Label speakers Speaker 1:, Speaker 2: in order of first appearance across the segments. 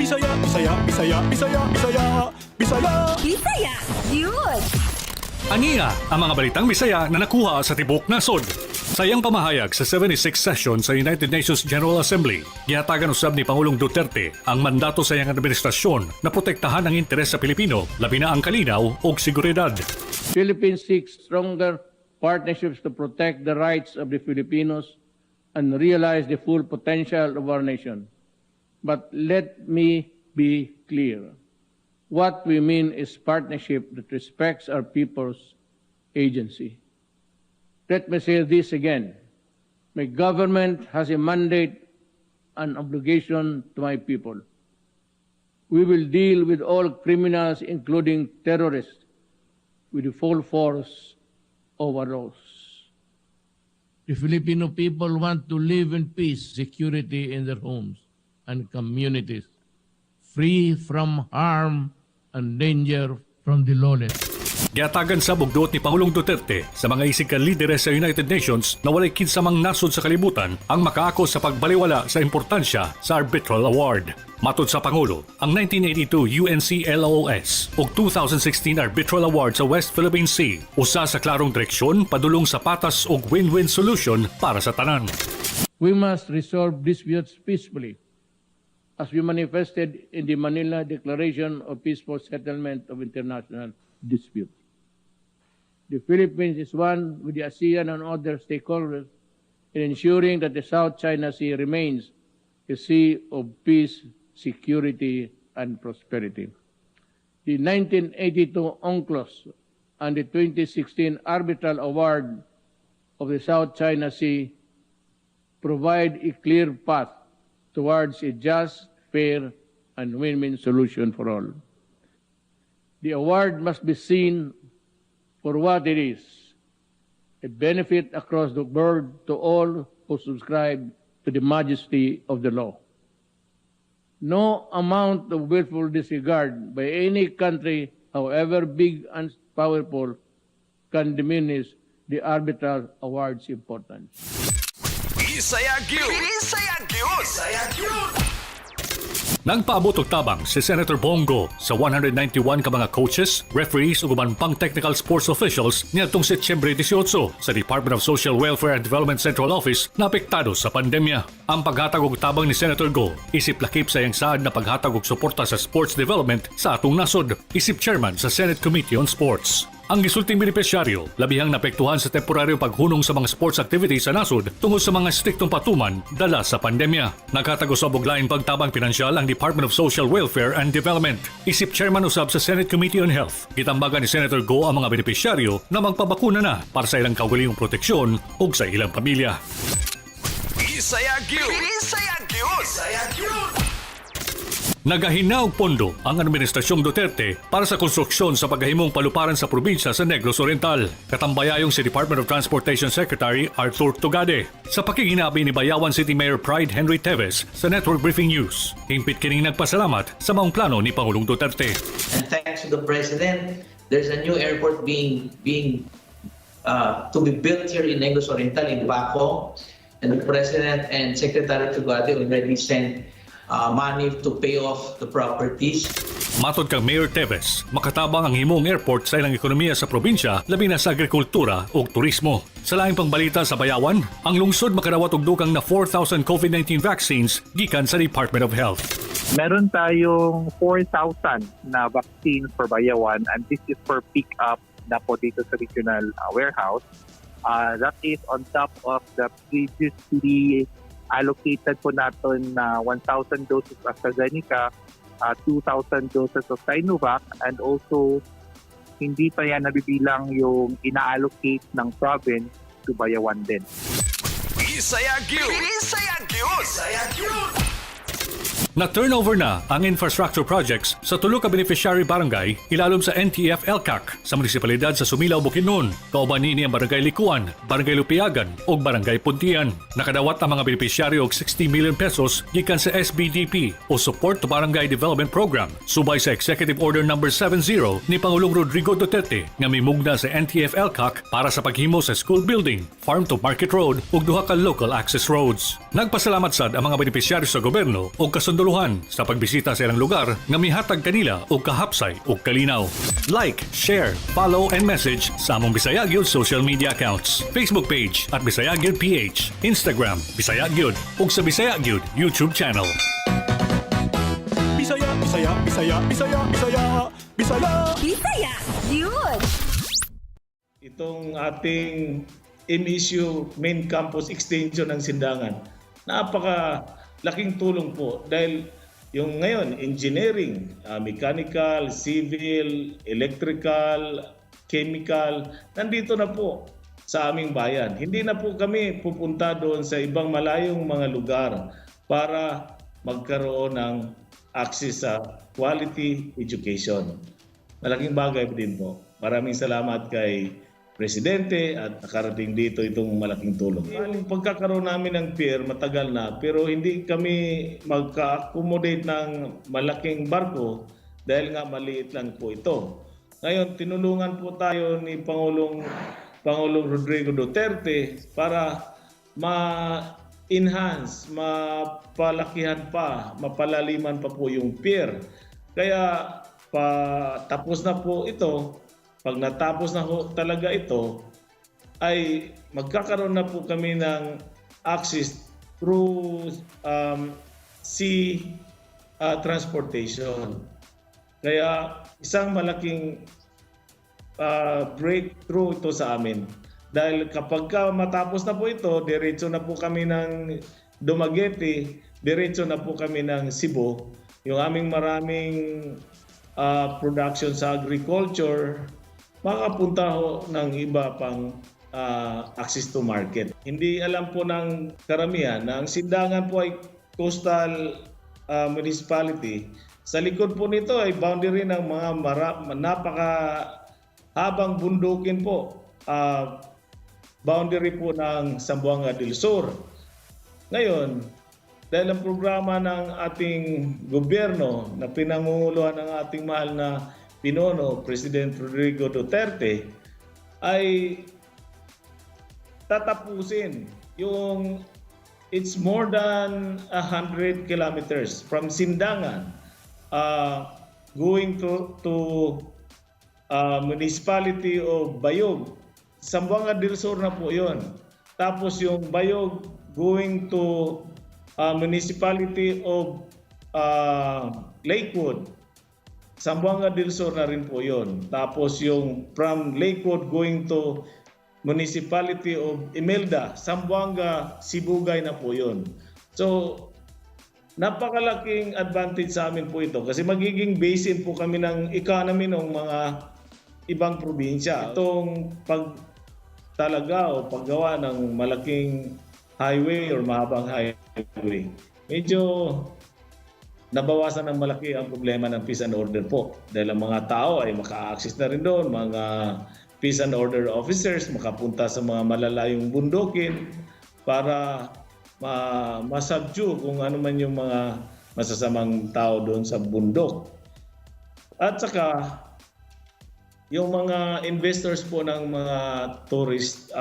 Speaker 1: Bisaya, Bisaya, Bisaya, Bisaya, Bisaya, Bisaya.
Speaker 2: Bisaya, yun!
Speaker 3: Ania ang mga balitang Bisaya na nakuha sa tibok nasod. Sa iyang pamahayag sa 76th session sa United Nations General Assembly, gihatagan usab ni Pangulong Duterte ang mandato sa iyang administrasyon na protektahan ang interes sa Pilipino, labi na ang kalinaw ug seguridad.
Speaker 4: Philippines seeks stronger partnerships to protect the rights of the Filipinos and realize the full potential of our nation. But let me be clear. What we mean is partnership that respects our people's agency. Let me say this again. My government has a mandate and obligation to my people. We will deal with all criminals, including terrorists, with the full force of our laws.
Speaker 5: The Filipino people want to live in peace, security in their homes and communities, free from harm and danger from the lawless.
Speaker 3: Gihatagan sab og duot ni Pangulong Duterte sa mga isig ka lideres sa United Nations na walay kinsa mang nasod sa kalibutan ang makaako sa pagbaliwala sa importansya sa arbitral award. Matod sa Pangulo, ang 1982 UNCLOS ug 2016 Arbitral Award sa West Philippine Sea usa sa klarong direksyon padulong sa patas ug win-win solution para sa tanan.
Speaker 4: We must resolve disputes peacefully, as we manifested in the Manila Declaration of Peaceful Settlement of International Disputes. The Philippines is one with the ASEAN and other stakeholders in ensuring that the South China Sea remains a sea of peace, security, and prosperity. The 1982 UNCLOS and the 2016 Arbitral Award of the South China Sea provide a clear path towards a just, fair, and win-win solution for all. The award must be seen for what it is, a benefit across the board to all who subscribe to the majesty of the law. No amount of willful disregard by any country, however big and powerful, can diminish the arbitral award's importance.
Speaker 6: Bisaya gyud. Bisaya gyud. Bisaya gyud.
Speaker 3: Nagpaabot og tabang si Senator Bong Go sa 191 ka mga coaches, referees ug uban pang technical sports officials niadtong Setyembre 18 sa Department of Social Welfare and Development Central Office na apektado sa pandemya. Ang paghatag og tabang ni Senator Go isip lakip sa iyang saad na paghatag og suporta sa sports development sa atong nasod, isip chairman sa Senate Committee on Sports. Ang gisulting benepisyaryo, labihang naapektuhan sa temporaryong paghunong sa mga sports activities sa nasod tungod sa mga striktong patuman dala sa pandemya. Naghatag usab og lain pagtabang pinansyal ang Department of Social Welfare and Development. Isip chairman usab sa Senate Committee on Health, gitambagan ni Senator Go ang mga benepisyaryo na magpabakuna na para sa ilang kaugalingong proteksyon ug sa ilang pamilya.
Speaker 6: Bisaya gyud. Bisaya gyud. Bisaya gyud.
Speaker 3: Nagahina og pondo ang Administrasyong Duterte para sa konstruksyon sa paghahimong paluparan sa probinsya sa Negros Oriental. Katambayayong si Department of Transportation Secretary Arthur Tugade sa pakighinami ni Bayawan City Mayor Pride Henry Teves sa Network Briefing News. Hingpit kining nagpasalamat sa maong plano ni Pangulong Duterte.
Speaker 7: And thanks to the president, there's a new airport being to be built here in Negros Oriental, in Bacong. And the president and Secretary Tugade already sent money to pay off the properties.
Speaker 3: Matod kang Mayor Teves, makatabang ang himong airport sa ilang ekonomiya sa probinsya, labi na sa agrikultura ug turismo. Sa laing pangbalita sa Bayawan, ang lungsod makadawat og dugang na 4,000 COVID-19 vaccines gikan sa Department of Health.
Speaker 8: Meron tayong 4,000 na vaccine for Bayawan, and this is for pick up na po dito sa regional warehouse. That is on top of the previously allocated po natin na 1,000 doses of AstraZeneca, 2,000 doses of Sinovac, and also hindi pa yan nabibilang yung ina-allocate ng province to Bayawan din.
Speaker 6: Bisaya gyud. Bisaya gyud. Bisaya gyud.
Speaker 3: Na turnover na ang infrastructure projects sa tulo ka beneficiary barangay ilalom sa NTF ELCAC sa munisipalidad sa Sumilao, Bukidnon. Kauban niini ang Barangay Likuan, Barangay Lupiagan ug Barangay Puntian. Nakadawat ang mga benepisyaryo og 60 million pesos gikan sa SBDP o Support to Barangay Development Program subay sa Executive Order Number 70 ni Pangulong Rodrigo Duterte nga mimugna sa NTF ELCAC para sa paghimo sa school building, farm to market road ug duha ka local access roads. Nagpasalamat sad ang mga benepisyaryo sa gobyerno ug kasundaluhan. kaguluhan sa pagbisita sa ilang lugar nga mihatag kanila og kahapsay ug kalinaw. Like, share, follow and message sa among Bisaya Gyud social media accounts. Facebook page @BisayaGyudPH, Instagram Bisaya Gyud ug sa Bisaya Gyud YouTube channel.
Speaker 1: Bisaya, Bisaya, Bisaya, Bisaya, Bisaya, Bisaya.
Speaker 2: Bisaya Gyud!
Speaker 9: Itong ating MSU main campus extension ng Sindangan. Napaka laking tulong po dahil yung ngayon engineering, mechanical, civil, electrical, chemical, nandito na po sa aming bayan. Hindi na po kami pupunta doon sa ibang malayong mga lugar para magkaroon ng access sa quality education. Malaking bagay din po. Maraming salamat kay Presidente at nakarating dito itong malaking tulong. Yung pagkakaroon namin ng pier matagal na, pero hindi kami magka-accommodate ng malaking barko dahil nga maliit lang po ito. Ngayon, tinulungan po tayo ni Pangulong Rodrigo Duterte para ma-enhance, mapalakihan pa, mapalaliman pa po yung pier. Kaya pa tapos na po ito, pag natapos na ho talaga ito, ay magkakaroon na po kami ng access through sea transportation. Kaya isang malaking breakthrough ito sa amin. Dahil kapag ka matapos na po ito, diretso na po kami ng Dumaguete, diretso na po kami ng Cebu. Yung aming maraming production sa agriculture, makapunta ho ng iba pang access to market. Hindi alam po ng karamihan na ang Sindangan po ay coastal municipality. Sa likod po nito ay boundary ng mga napaka habang bundukin po. Boundary po ng Zamboanga del Sur. Ngayon, dahil ang programa ng ating gobyerno na pinangunguluhan ng ating mahal na pinuno, President Rodrigo Duterte, ay tatapusin yung it's more than 100 kilometers from Sindangan going to municipality of Bayog. Zamboanga del Sur na po yun. Tapos yung Bayog going to municipality of Lakewood. Zamboanga del Sur na rin po yun. Tapos yung from Lakewood going to municipality of Imelda, Zamboanga, Sibugay na po yun. So, napakalaking advantage sa amin po ito kasi magiging basin po kami ng economy ng mga ibang probinsya. Itong pag talaga o paggawa ng malaking highway or mahabang highway, medyo nabawasan ng malaki ang problema ng peace and order po. Dahil ang mga tao ay maka-access na rin doon, mga peace and order officers makapunta sa mga malalayong bundukin para ma-subdue kung ano man yung mga masasamang tao doon sa bundok. At saka, yung mga investors po ng mga tourist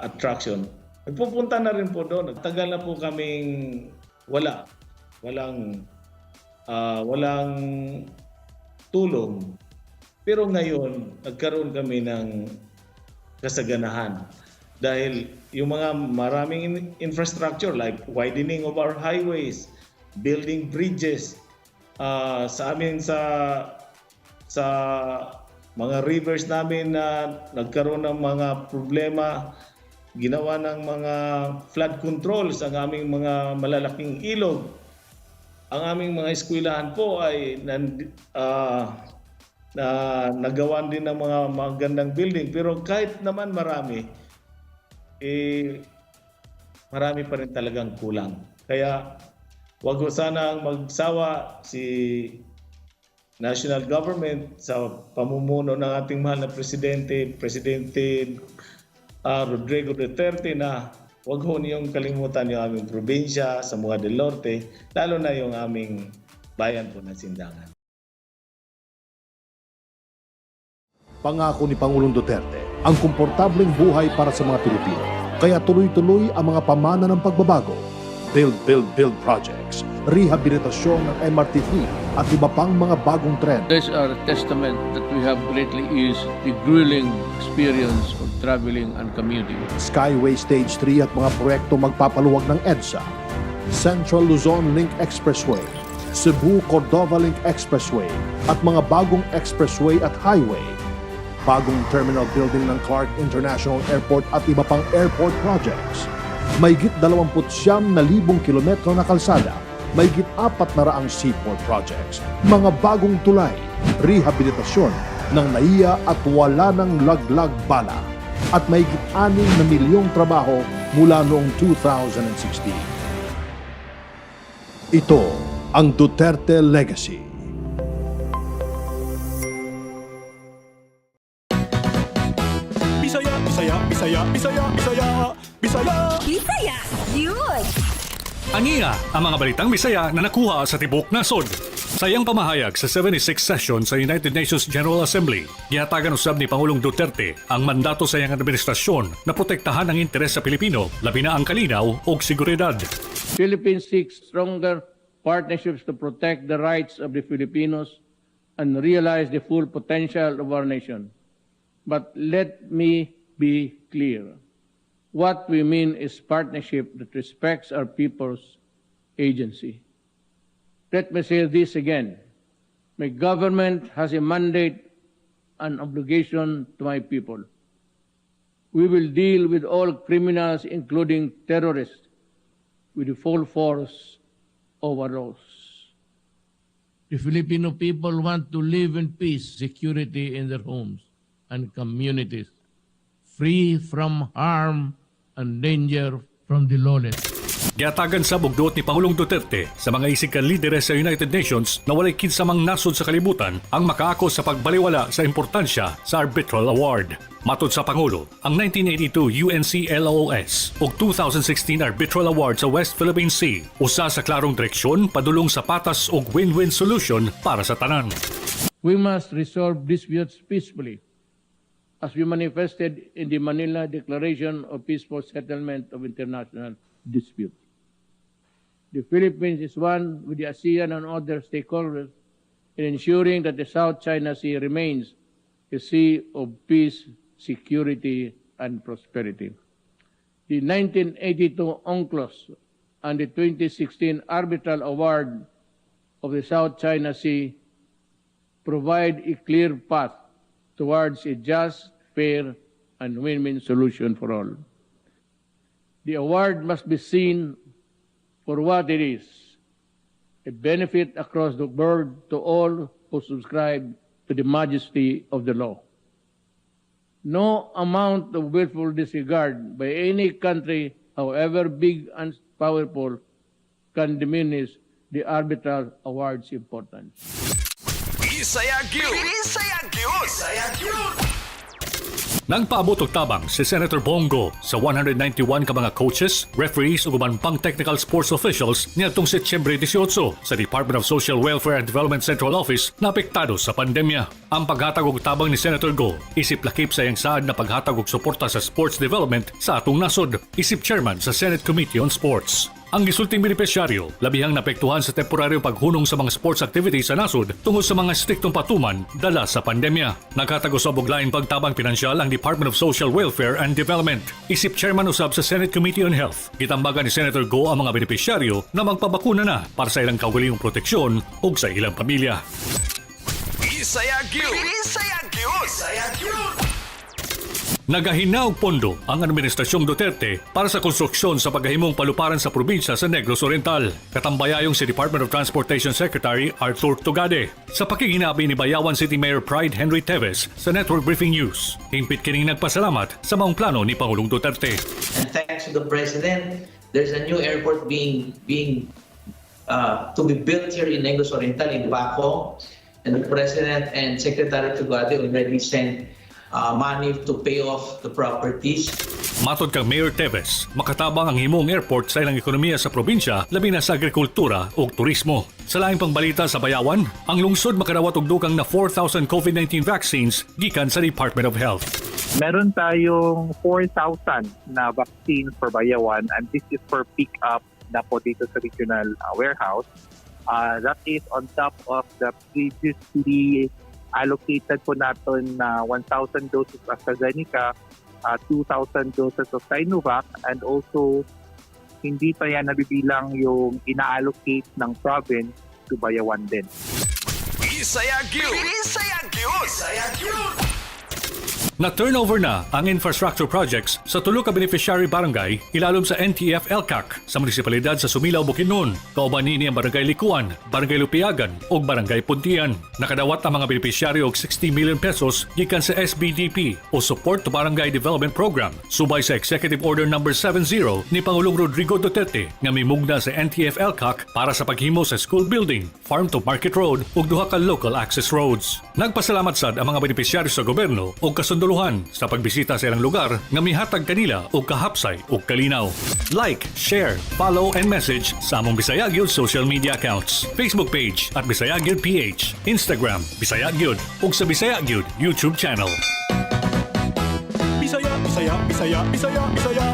Speaker 9: attraction, nagpupunta na rin po doon. Tagal na po kaming wala. Walang tulong. Pero ngayon, nagkaroon kami ng kasaganahan. Dahil yung mga maraming infrastructure like widening of our highways, building bridges, sa amin sa mga rivers namin na nagkaroon ng mga problema, ginawa ng mga flood controls ang aming mga malalaking ilog. Ang aming mga eskwelahan po ay na nagawan din ng mga magandang building, pero kahit naman marami, eh marami pa rin talagang kulang. Kaya wag ho sanang magsawa si national government sa pamumuno ng ating mahal na presidente, Presidente Rodrigo Duterte, na wag ho niyong kalimutan yung aming probinsya, Zamboanga del Norte, lalo na yung aming bayan po ng Sindangan.
Speaker 10: Pangako ni Pangulong Duterte ang komportableng buhay para sa mga Pilipino. Kaya tuloy-tuloy ang mga pamana ng pagbabago. Build, build, build projects. Rehabilitasyon ng MRT3 at iba pang mga bagong tren.
Speaker 4: These are a testament that we have greatly eased the grueling experience of traveling and commuting.
Speaker 10: Skyway Stage 3 at mga proyekto magpapaluwag ng EDSA, Central Luzon Link Expressway, Cebu-Cordova Link Expressway at mga bagong expressway at highway, bagong terminal building ng Clark International Airport at iba pang airport projects, mahigit 29,000 kilometro na kalsada, mahigit 400 seaport projects, mga bagong tulay, rehabilitasyon ng NAIA at wala ng laglag bala, at mahigit 6 na milyong trabaho mula noong 2016. Ito ang Duterte Legacy.
Speaker 1: Bisaya, Bisaya, Bisaya, Bisaya, Bisaya, Bisaya.
Speaker 2: Bisaya yun!
Speaker 3: Ania ang mga balitang Bisaya na nakuha sa tibok nasod. Sa iyang pamahayag sa 76th session sa United Nations General Assembly, gihatagan usab ni Pangulong Duterte ang mandato sa iyang administrasyon na protektahan ang interes sa Pilipino, labi na ang kalinaw ug seguridad.
Speaker 4: Philippines seeks stronger partnerships to protect the rights of the Filipinos and realize the full potential of our nation. But let me be clear. What we mean is partnership that respects our people's agency. Let me say this again. My government has a mandate and obligation to my people. We will deal with all criminals, including terrorists, with the full force of our laws.
Speaker 5: The Filipino people want to live in peace, security in their homes and communities, free from harm and danger from the lawless.
Speaker 3: Gihatagan sab og duot ni Pangulong Duterte sa mga isig ka lideres sa United Nations na walay kinsamang nasod sa kalibutan ang makaako sa pagbaliwala sa importansya sa Arbitral Award. Matod sa Pangulo, ang 1982 UNCLOS ug 2016 Arbitral Award sa West Philippine Sea usa sa klarong direksyon padulong sa patas ug win-win solution para sa tanan.
Speaker 4: We must resolve disputes peacefully, as we manifested in the Manila Declaration of Peaceful Settlement of International Disputes. The Philippines is one with the ASEAN and other stakeholders in ensuring that the South China Sea remains a sea of peace, security, and prosperity. The 1982 UNCLOS and the 2016 Arbitral Award of the South China Sea provide a clear path towards a just, fair, and win-win solution for all. The award must be seen for what it is, a benefit across the board to all who subscribe to the majesty of the law. No amount of willful disregard by any country, however big and powerful, can diminish the arbitral award's importance.
Speaker 6: Bisaya gyud. Bisaya gyud. Bisaya gyud.
Speaker 3: Nagpaabot og tabang si Senator Bong Go sa 191 ka mga coaches, referees ug uban pang technical sports officials niadtong Setyembre 18 sa Department of Social Welfare and Development Central Office na apektado sa pandemya. Ang paghatag og tabang ni Senator Go isip lakip sa iyang saad na paghatag og suporta sa sports development sa atong nasod, isip chairman sa Senate Committee on Sports. Ang gisulting benepisyaryo, labihang naapektuhan sa temporaryong paghunong sa mga sports activities sa nasod tungod sa mga striktong patuman dala sa pandemya. Naghatag usab og lain pagtabang pinansyal ang Department of Social Welfare and Development. Isip chairman usab sa Senate Committee on Health. Gitambagan ni Senator Go ang mga benepisyaryo na magpabakuna na para sa ilang kaugalingong proteksyon ug sa ilang pamilya.
Speaker 6: Bisaya gyud. Bisaya gyud. Bisaya gyud.
Speaker 3: Nagahina og pondo ang Administrasyong Duterte para sa konstruksyon sa paghahimong paluparan sa probinsya sa Negros Oriental. Katambayayong si Department of Transportation Secretary Arthur Tugade sa pakighinami ni Bayawan City Mayor Pride Henry Teves sa Network Briefing News. Hingpit kining nagpasalamat sa maong plano ni Pangulong Duterte.
Speaker 7: And thanks to the president, there's a new airport being to be built here in Negros Oriental in Bacong. And the president and Secretary Tugade already sent money to pay off the properties.
Speaker 3: Matod kang Mayor Teves, makatabang ang himong airport sa ilang ekonomiya sa probinsya, labi na sa agrikultura ug turismo. Sa laing pangbalita sa Bayawan, ang lungsod makadawat og dugang na 4,000 COVID-19 vaccines gikan sa Department of Health.
Speaker 8: Meron tayong 4,000 na vaccines for Bayawan and this is for pick up na po dito sa regional warehouse. That is on top of the previously allocated po natin na 1,000 doses of AstraZeneca, 2,000 doses of Sinovac, and also hindi pa yan nabibilang yung ina-allocate ng province to Bayawan din.
Speaker 6: Bisaya gyud. Bisaya gyud. Bisaya gyud.
Speaker 3: Na turnover na ang infrastructure projects sa tulo ka beneficiary barangay ilalom sa NTF ELCAC sa munisipalidad sa Sumilao, Bukidnon. Kauban niini ang Barangay Likuan, Barangay Lupiagan ug Barangay Puntian. Nakadawat ang mga benepisyaryo og 60 million pesos gikan sa SBDP o Support to Barangay Development Program subay sa Executive Order Number 70 ni Pangulong Rodrigo Duterte nga mimugna sa NTF ELCAC para sa paghimo sa school building, farm to market road ug duha ka local access roads. Nagpasalamat sad ang mga benepisyaryo sa gobyerno ug kasundalohan sa pagbisita sa ilang lugar nga mihatag kanila og kahapsay ug kalinaw. Like, share, follow and message sa among Bisaya Gyud social media accounts. Facebook page @BisayaGyudPH, Instagram Bisaya Gyud ug sa Bisaya Gyud YouTube channel.
Speaker 1: Bisaya, Bisaya, Bisaya, Bisaya, Bisaya,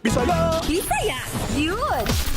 Speaker 1: Bisaya.
Speaker 2: Bisaya, yun!